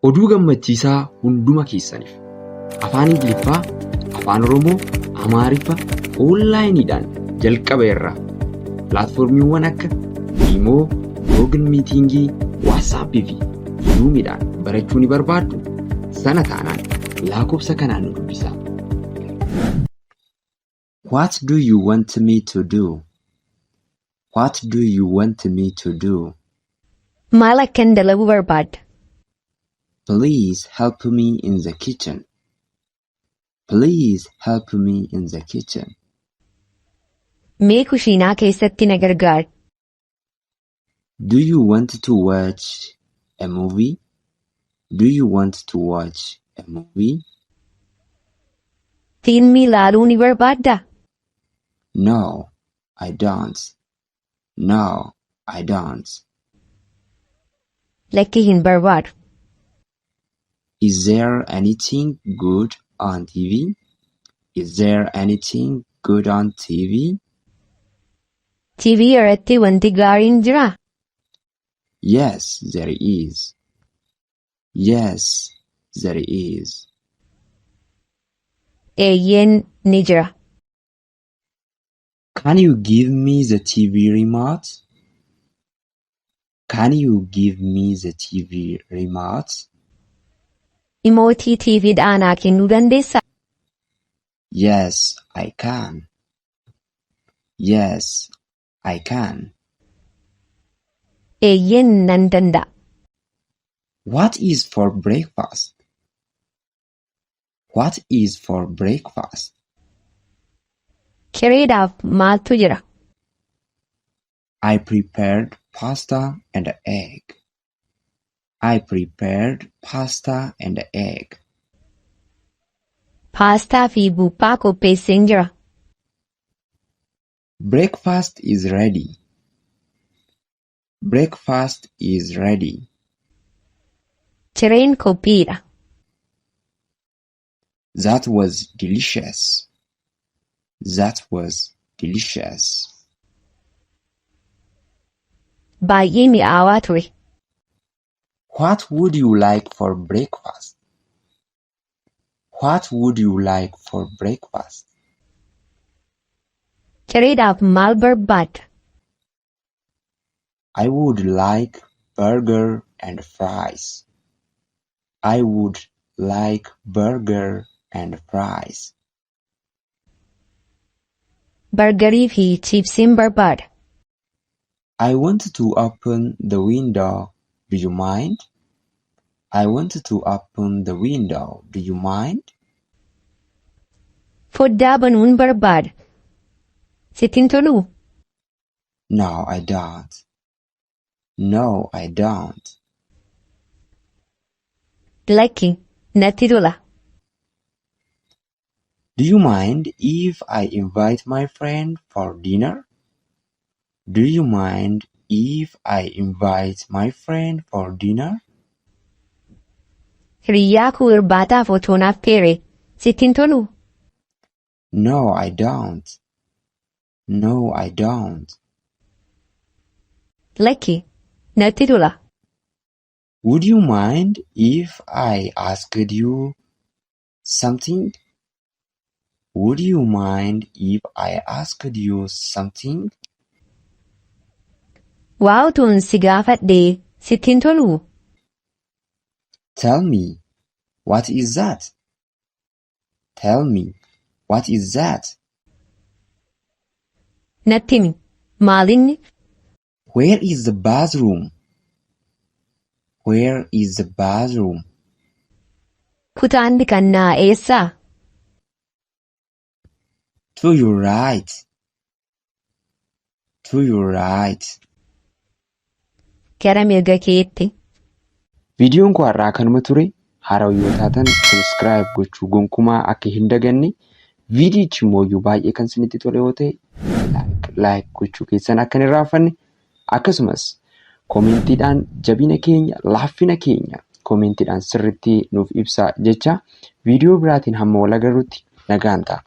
Oduu gammachiisaa hunduma keessaniif. Afaan Ingiliffaa, Afaan Oromoo, Amaariffa onlaayiniidhaan jalqaba irraa pilaatfoormiiwwan akka Imoo, Google Meetingii, WhatsApp fi Zoomiidhaan barachuu ni barbaaddu? Sana taanaan lakkoofsa kanaan nu dubbisaa. What do you want me to do? What do you want me to do? Maal akkan dalagu barbaadda? Please help me in the kitchen. Please help me in the kitchen. Mee kushiinaa keessatti na gargaari. Do you want to watch a movie? Do you want to watch a movie? Fiilmii ilaaluu ni barbaaddaa? No, I don't. No, I don't. Lakki, hin barbaadu. Is there anything good on TV? Is there anything good on TV? TV irratti wanti gaariin jiraa? Yes, there is. Yes, there is. Eeyyeen, ni jira. Can you give me the TV remote? Can you give me the TV remote? Rimootii TV dhaa naa kennuu dandeessaa? Yes, I can. Yes, I can. Eeyyeen, nan danda'a. What is for breakfast? What is for breakfast? Cireedhaaf maaltu jira? I prepared pasta and egg. I prepared pasta and egg. Paastaa fi buuphaa qopheesseen jira. Breakfast is ready. Breakfast is ready. Cireen qophiidha. That was delicious. That was delicious. Baay'ee mi'aawaa ture. What would you like for breakfast? What would you like for breakfast? Cireedhaaf maal barbaadda? I would like burger and fries. I would like burger and fries. Bargarii fi chiipsiin barbaada. I want to open the window. Do you mind? I want to open the window. Do you mind? Foddaa banuun barbaada. Sitti hin toluu? No, I don't. No, I don't. Lakki, natti tola. Do you mind if I invite my friend for dinner? Do you mind if I invite my friend for dinner? Hiriyaa koo irbaataaf otoo naaf affeere sitti hin toluu? No, I don't. No, I don't. Lakki, natti tola. Would you mind if I asked you something? Would you mind if I asked you something? Waa utuun si gaafadhee sitti hin toluu? Tell me, what is that? Tell me, what is that? Natti himi. Maalinni? Where is the bathroom? Where is the bathroom? Kutaan dhiqannaa eessaa? To your right. To your right. Gara mirga keetti. Viidiyoon koo har'aa kanuma ture. Haarawaa yoo taatan subscribe gochuu gonkumaa akka hin daganne. Viidiyichi immoo baay'ee kan isinitti tole yoo ta'e, like gochuu keessan akka hin irraanfanne, akkasumas koomentiidhaan jabina keenya, laaffina keenya koomentiidhaan sirriitti nuuf ibsaa jecha, viidiyoo biraatiin hamma wal agarrutti nagaan ta'a.